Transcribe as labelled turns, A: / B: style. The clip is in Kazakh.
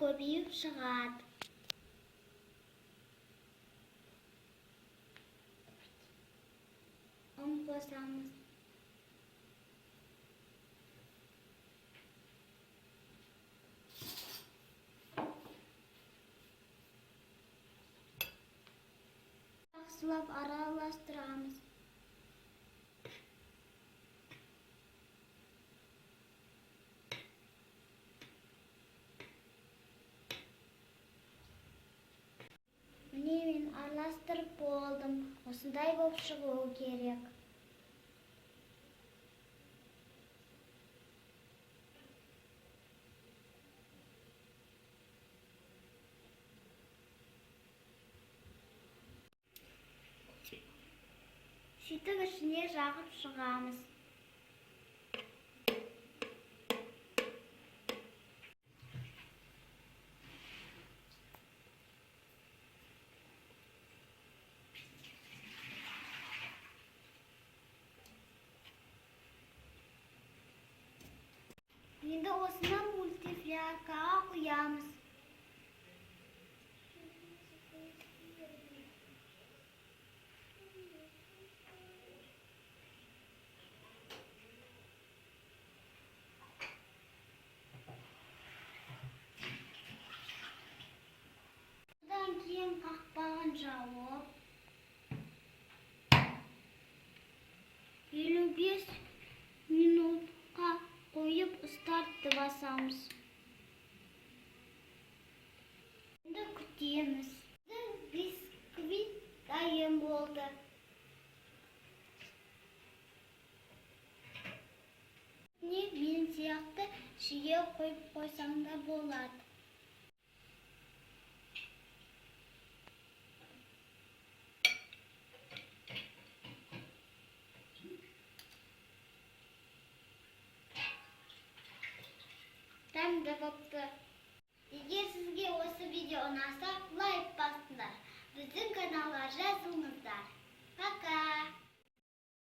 A: Көбейіп шығады. Ұн қосамыз. Жақсылап араластырамыз. Міне, мен араластырып болдым. Осындай болып шығуы керек. Сөйтіп, ішіне жағып шығамыз. Енді осыны мультиваркаға құямыз. Одан кейін қақпағын жауып, 55 минутқа қойып, стартты басамыз. Енді күтеміз. Біздің бисквит дайын болды. Не мен сияқты шеге қойып қойсаң да болады. Дәмді бопты. Егер сізге осы видео ұнаса, лайк басыңдар. Біздің каналға жазылыңыздар. Пока!